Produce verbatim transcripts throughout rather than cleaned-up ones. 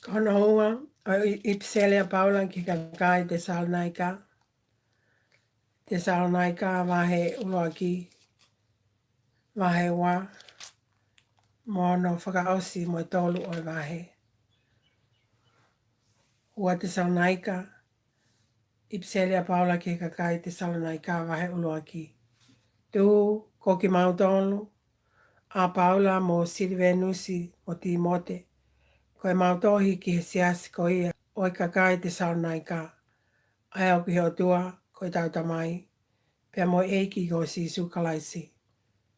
Ko hono ua ʻo e ʻi-, ʻipiseli ʻa Paula ki he kakai Tesalonaika. Tesalonaika vahe ʻuluaki, vahe ua, mo hono fakaʻosi mo e tolu ʻo e vahe. Ua Tesalonaika, ʻipiseli ʻa Paula ki he kakai Tesalonaika vahe ʻuluaki. Tuku ko kimautolu, ʻa Paula mo Silivenusi mo Tīmote, ko ʻemau tohi ki he siasi ko ia ʻo e kakai Tesalonaika, ʻa ia ʻoku ʻi he ʻOtua ko ʻetau Tamai, pea mo e ʻEiki ko Sīsū Kalaisi.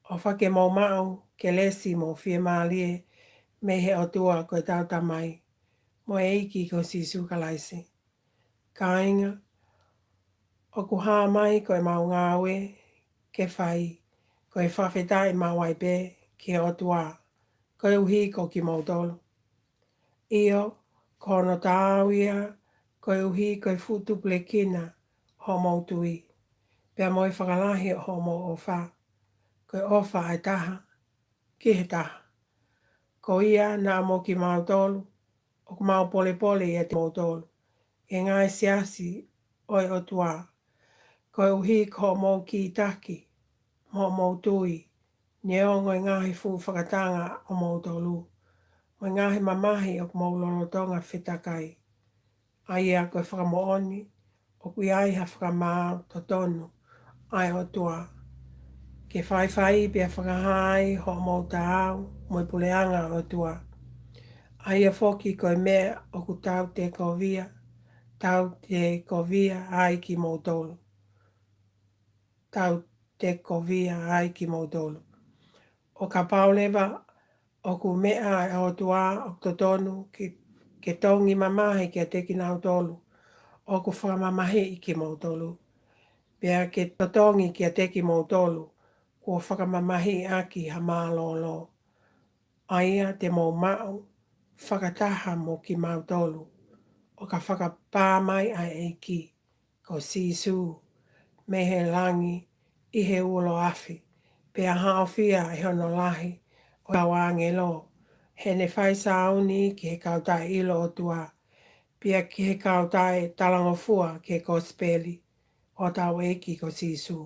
ʻOfa ke mou maʻu kelesi mo fiemālie mei he ʻOtua ko ʻetau Tamai, mo e ʻEiki ko Sīsū Kalaisi. Kāinga, ʻoku hā mai ko ʻemau ngāue ke fai, ko e fakafetaʻi maʻu ai pē ki he ʻOtua, koeʻuhi ko kimoutolu. ʻIo, ko hono taau ia, koeʻuhi ko e fuʻu tupulekina hoʻomou tui, pea mo e fakalahi ʻo hoʻomou ʻofa, ko e ʻofa ʻa e taha ki he taha. Ko ia naʻa mo kimautolu, ʻoku mau polepole ʻiate kimoutolu, ʻe ngaahi siasi ʻo e ʻOtua, koeʻuhi ko hoʻomou kītaki mo hoʻomou tui, neongo e ngaahi fuʻu fakatanga ʻomoutolu, mo e ngaahi mamahi ʻoku mou lolotonga fetakai. ʻA ia ko e fakamoʻoni, ʻoku ʻi ai ha fakamaau totonu ʻa e ʻOtua, ke faifai pea fakahā ai hoʻomou taau mo e puleʻanga ʻo e ʻOtua. ʻA ia foki ko e meʻa ʻoku tautekovia, tautekovia ai kimoutolu. Tautekovia ai kimoutolu. ʻO kapau leva ʻoku meʻa ʻa e ʻOtua ʻoku totonu ke, ke tongi mamahi kiate kinautolu ʻoku fakamamahiʻi kimoutolu, pea ke totongi kiate kimoutolu kuo fakamamahiʻi ʻaki ha mālōlō, ʻa ia te mou maʻu fakataha mo kimautolu, ʻo ka fakapā mai ʻa e ʻEiki ko Sīsū mei he langi ʻi he ulo afi, pea haʻofia ʻe hono lahi ʻo e kau ʻāngelo, heʻene fai sāuni ki he kau taʻeʻilo ʻOtua, pea ki he kau taʻetalangofua ki he kosipeli ʻo hotau ʻEiki ko Sīsū.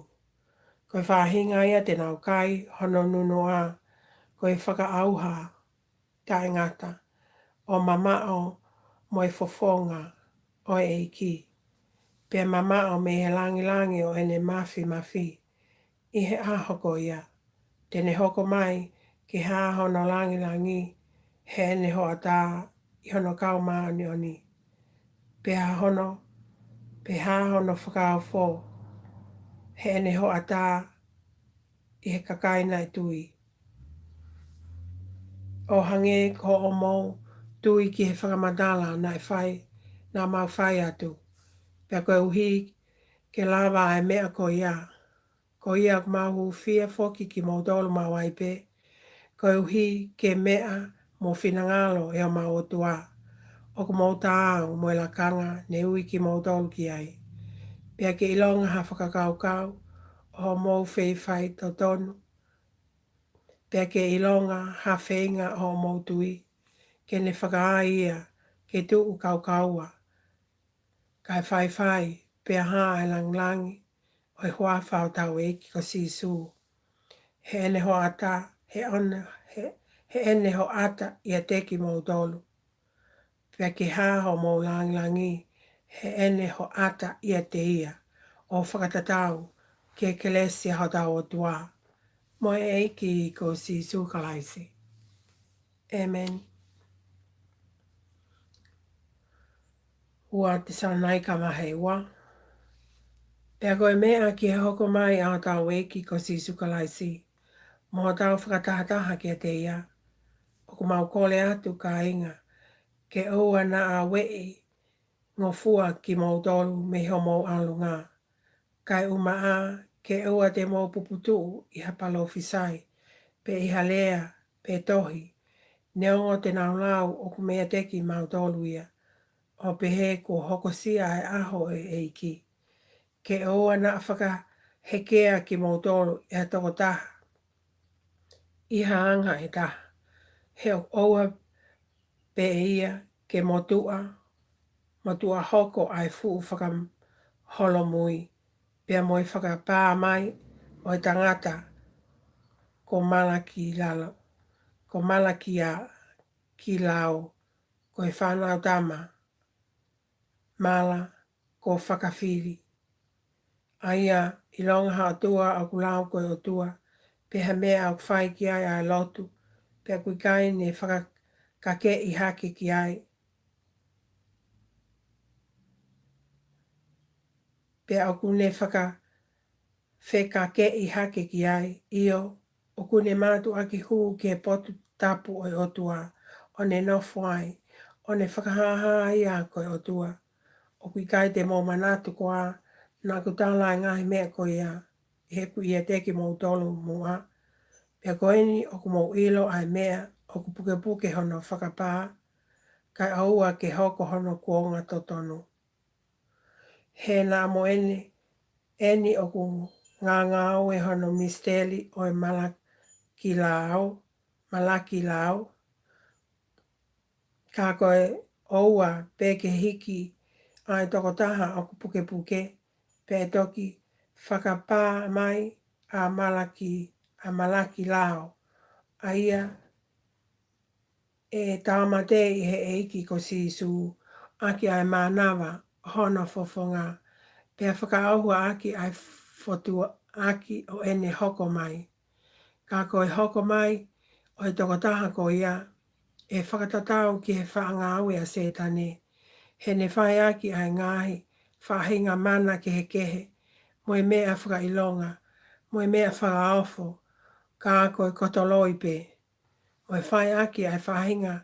Ko e faʻahinga ia te nau kai hono nunuʻa, ko e fakaʻauha taʻengata, ʻo mamaʻo mo e fofonga ʻo e ʻEiki, pea mamaʻo mei he langilangi ʻo ʻene māfimafi ʻi he ʻaho ko ia, te ne hoko mai ke hā hono langilangi heʻene hoʻatā ʻi hono kau māʻoniʻoni, pea hono, pea hā hono fakaofo heʻene hoʻatā ʻi he kakai naʻe tui, ʻo hangē ko hoʻomou tui ki he fakamatala naʻe fai, naʻa mau fai atu, pea koeʻuhi ke lava ʻa e meʻa ko ia. Ko ia ʻoku mau hūfia foki kimoutolu maʻu ai pē, koeʻuhi ke meʻa mo finangalo ʻe homau ʻOtua ʻoku mou taau mo e lakanga ne ui kimoutolu ki ai. Pea ke ʻilonga ha fakakaukau ʻo hoʻomou feifai totonu, pea ke ʻilonga ha feinga ʻo hoʻomou tui, ke ne fakaai ia ke tuʻu kaukaua, kae faifai pea hā ʻa e langilangi ʻo e huafa ʻo hotau ʻEiki ko Sīsū, heʻene hoʻata, heʻene, he, heʻene hoʻata ʻiate kimoutolu, pea ke hā hoʻomou langilangi heʻene hoʻata ʻiate ia, ʻo fakatatau ki he kelesi ʻa hotau ʻOtua mo e ʻEiki ko Sīsū Kalaisi. ʻĒmeni. Ua Tesalonaika vahe ua. Pea ko e meʻa ki he hoko mai ʻa hotau ʻEiki ko Sīsū Kalaisi, mo hotau fakatahataha kiate ia, ʻoku mau kole atu, kāinga, ke ʻoua naʻa ueʻi ngofua kimoutolu mei hoʻomou ʻalunga, kae ʻumaʻā ke ʻoua te mou puputuʻu ʻi ha palōfisai, pe ʻi ha lea, pe tohi, neongo te nau lau ʻoku meiate kimautolu ia, ʻo pehē kuo hokosia ʻa e ʻaho ʻo e ʻEiki. Ke ʻoua naʻa fakahekea kimoutolu ʻe ha tokotaha ʻi ha anga ʻe taha, he ʻoku ʻoua pē ia ke motuʻa, motuʻa hoko ʻa e fuʻu fakaholomui, pea mo e fakapā mai ʻo e tangata ko Malakilalo, ko Malakilao, ko e fānautama Mala ko Fakafili. ʻA ia ʻilonga ha ʻotua ʻoku lau ko e ʻOtua, pe ha meʻa ʻoku fai ki ai ʻa e lotu, pea ʻoku ʻikai ne fakakakeʻi hake ki ai, pea ʻoku ne fakafekakeʻi hake ki ai, ʻio, ʻoku ne mātuʻaki hū ki he potu tapu ʻo e ʻOtua, ʻo ne nofo ai, ʻo ne fakahāhā ia ko e ʻOtua. ʻOku ʻikai te mou manatu koā naʻa ku tala ʻa e ngaahi meʻa ko ia ʻi heʻeku ʻiate kimoutolu muʻa? Pea ko eni ʻoku mou ʻilo ʻa e meʻa ʻoku pukepuke hono fakapā, kae ʻoua ke hoko hono kuonga totonu. He naʻa mo eni, eni ʻoku ngāngāue hono misiteli ʻo e Malakilao, Malakilao. Ka ko e ʻoua pē ke hiki ʻa e tokotaha ʻoku pukepuke, pea toki fakapā mai ʻa Malaki, ʻa Malakilao, ʻa ia ʻe tāmateʻi ʻe he ʻEiki ko Sīsū ʻaki ʻa e mānava hono fofonga, pea fakaʻauha ʻaki ʻa e fotuaʻaki ʻo ʻene hoko mai. Ka ko e hoko mai ʻo e tokotaha ko ia, ʻe fakatatau ki he faʻa ngāue ʻa Sētane, he ne fai ʻaki ʻa e ngaahi faʻahinga mana kehekehe, mo e meʻa fakaʻilonga, mo e meʻa fakaofo, ka ko e koto loi pē, mo e fai ʻaki ʻa e faʻahinga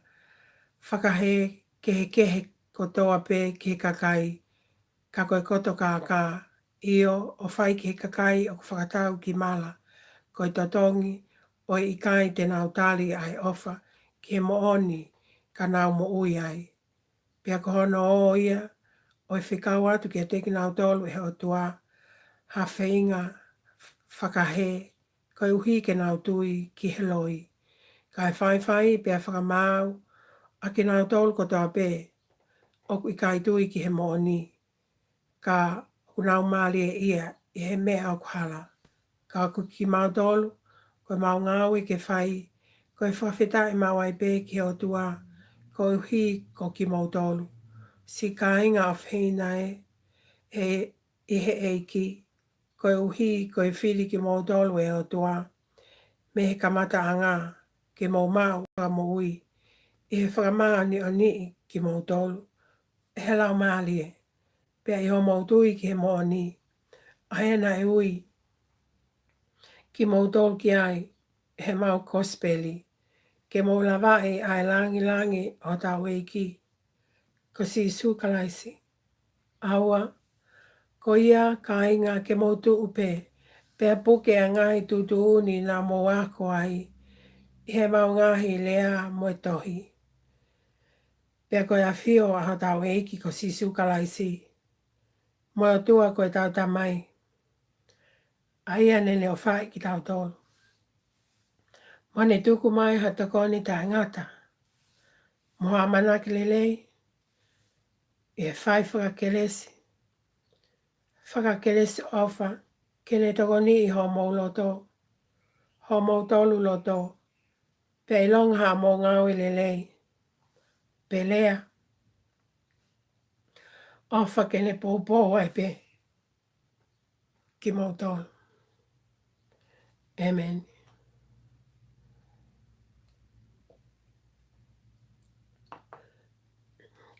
fakahē kehekehe kotoa pē ki he kakai, ka ko e koto kākā, ʻio, ʻo fai ki he kakai ʻoku fakatau ki Mala, ko e totongi ʻo e ʻikai te nau tali ʻa e ʻofa ki he moʻoni ka nau moʻui ai. Pea ko hono ō ia ʻo e fekau atu kiate kinautolu ʻe he ʻOtua ha feinga fakahē, koeʻuhi ke nau tui ki he loi. Kae faifai pea fakamaau ʻa kinautolu kotoa pē ʻoku ʻikai tui ki he moʻoni, ka ʻoku nau mālieʻia ʻi he meʻa ʻoku hala. Ka ko kimautolu, ko ʻemau ngāue ke fai, ko e fakafetaʻi maʻu ai pē ki he ʻOtua, koeʻuhi ko kimoutolu, siʻi kāinga ʻofeina ē, ʻe, ʻi he ʻEiki, koeʻuhi ko e fili kimoutolu ʻe he ʻOtua mei he kamataʻanga, ke mou maʻu ʻa e moʻui, ʻi he fakamāʻoniʻoniʻi kimoutolu ʻe he Laumālie, pea ʻi hoʻomou tui ki he moʻoni, ʻa ia naʻe ui kimoutolu ki ai ʻe heʻemau kosipeli, ke mou lavaʻi ʻa e langilangi ʻo hotau ʻEiki ko Sīsū Kalaisi. ʻAua, ko ia kāinga ke mou tuʻu pē, pea puke ʻa e ngaahi tuʻutuʻuni naʻa mou ako ai ʻi heʻemau ngaahi lea mo e tohi. Pea ko e ʻafio ʻa hotau ʻEiki ko Sīsū Kalaisi, mo e ʻOtua ko ʻetau Tamai, ʻa ia naʻa ne ʻofaʻi kitautolu, mo ne tuku mai ha tokoni taʻengata mo ha ʻamanaki lelei, ʻi he fai fakakelesi, fakakelesi ʻofa, ke ne tokoniʻi hoʻomou loto, hoʻomoutolu loto, pea ʻilonga haʻamou ngāue lelei, pe lea ʻofa, ke ne poupou ai pē kimoutolu. ʻĒmeni.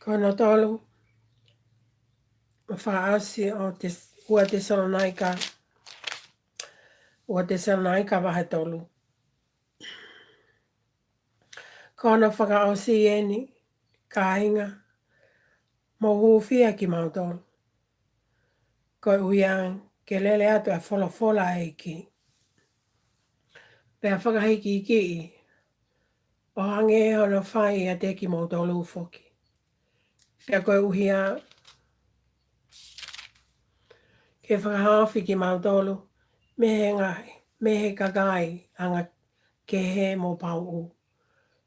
Ko hono tolu, fakaʻosi ʻo Tes-, ua Tesalonaika, ua Tesalonaika vahe tolu. Ko hono fakaʻosi eni, kāinga, mou hūfia kimautolu, koeʻuhi ke lele atu ʻa e folofola ʻa e ʻEiki, pea fakahikihikiʻi, ʻo hangē hono fai ʻiate kimoutolu foki. Pea koeʻuhi ke fakahaofi kimautolu mei he ngaahi, mei he kakai anga kehe mo pauʻu,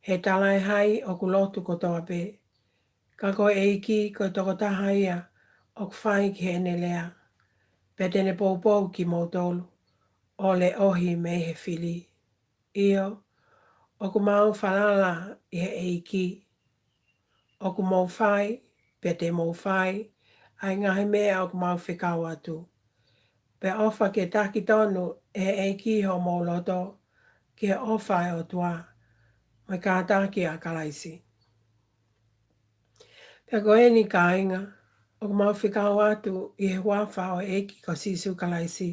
he talaʻehai ʻoku lotu kotoa pē, Ka ko e ʻEiki ko e tokotaha ia ʻoku fai ki heʻene lea, pea te ne poupou kimoutolu ʻo leʻohi mei he fili. ʻIo, ʻoku mau falala ʻi he ʻEiki, ʻoku mou fai, pea te mou fai ʻa e ngaahi meʻa ʻoku mau fekau atu. Pea ʻofa ke taki tonu ʻe he ʻEiki homou loto ki he ʻofa ʻa e ʻOtua mo e kātaki ʻa Kalaisi. Pea ko eni kāinga, ʻoku mau fekau atu ʻi he huafa ʻo e ʻEiki ko Sīsū Kalaisi,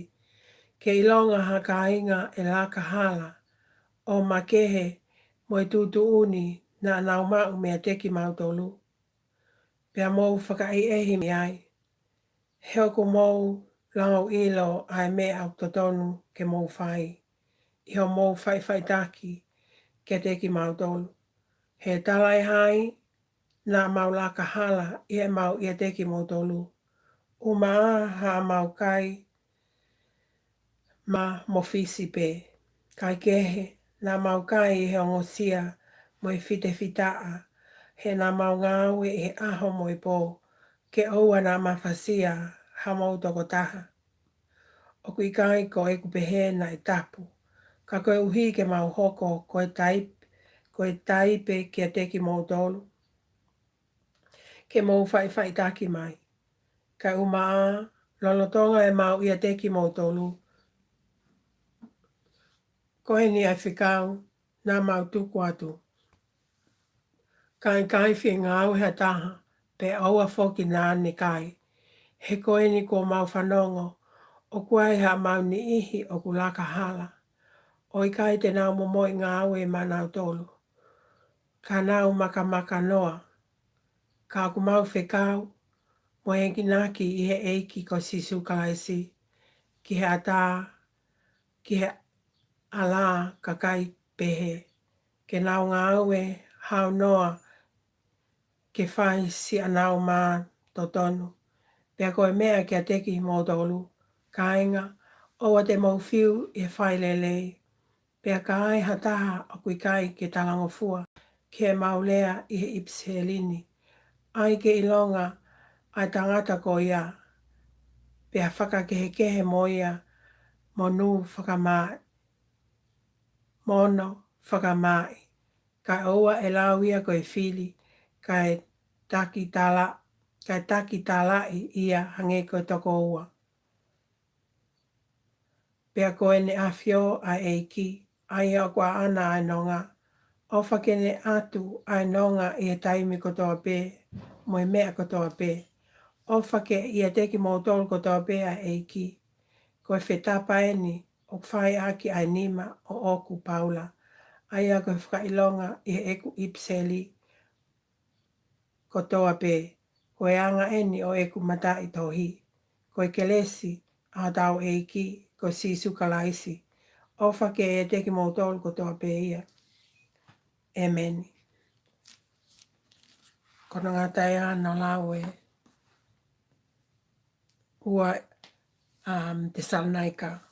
ke ʻilonga ha kāinga ʻe laka hala ʻo makehe mo e tuʻutuʻuni naʻa nau maʻu meiate kimautolu, pea mou fakaʻehiʻehi mei ai, he ʻoku mou lau ʻilo ʻa e meʻa ʻoku totonu ke mou fai ʻi hoʻomou faʻifaʻitaki kiate kimautolu. He talaʻehai naʻa mau laka hala ʻi heʻemau ʻiate kimoutolu, ʻumaʻā haʻamau kai mā mo fisi pē. Kaekehe, naʻa mau kai ʻi he ongosia mo e fitefitaʻa, he naʻa mau ngāue ʻi he ʻaho mo e pō, ke ʻoua naʻa mafasia hamou tokotaha. ʻOku ʻikai ko ʻeku pehē naʻe tapu, ka koeʻuhi ke mau hoko ko e taipe, ko e taipe kiate kimoutolu, ke mou faʻifaʻitaki mai. Kae ʻumaʻā, lolotonga ʻemau ʻiate kimoutolu, ko eni ʻa e fekau naʻa mau tuku atu. Ka ʻikai fie ngāue ha taha, pea ʻoua foki naʻa ne kai. He ko eni kuo mau fanongo ʻoku ʻi ai haʻamau niʻihi ʻoku laka hala, ʻo ʻikai te nau momoʻi ngāue maʻanautolu, ka nau makamaka noa. Ka ʻoku mau fekau mo enginaki ʻi he ʻEiki ko Sīsū Kalaisi, ki he ʻatā, ki he ʻalā kakai pehē, ke nau ngāue haunoa ke fai siʻanau mā totonu. Pea ko e meʻa kiate kimoutolu, kāinga, ʻoua te mou fiu ʻi he fai lelei. Pea ka ai ha taha ʻoku ʻikai ke talangofua ki heʻemau lea ʻi he ʻipiseli ni, ʻai ke ʻilonga ʻa e tangata ko ia, pea fakakehekehe mo ia, mo nu fakamā, mo ono fakamāʻi, kae ʻoua ʻe lau ia ko e fili, kae taki tala, kae taki talaʻi ia hangē ko e tokoua. Pea ko ʻEne ʻAfio ʻa e ʻEiki, ʻa ia ʻoku ʻaʻana ʻa e nonga, ʻofa ke ne ʻatu ʻa e nonga ʻi he taimi kotoa pē, mo e meʻa kotoa pē. ʻOfa ke ʻiate kimoutolu kotoa pē ʻa e ʻEiki. Ko e fetapa eni ʻoku fai ʻaki ʻa e nima ʻoʻoku Paula, ʻa ia ko e fakaʻilonga ʻi heʻeku ʻipiseli kotoa pē. Ko e anga eni ʻo ʻeku mataʻitohi. Ko e kelesi ʻa hotau ʻEiki ko Sīsū Kalaisi, ʻofa ke ʻiate kimoutolu kotoa pē ia. ʻĒmeni. Ko hono ngata ia ʻa e lau ʻe ua, um, Tesalonaika.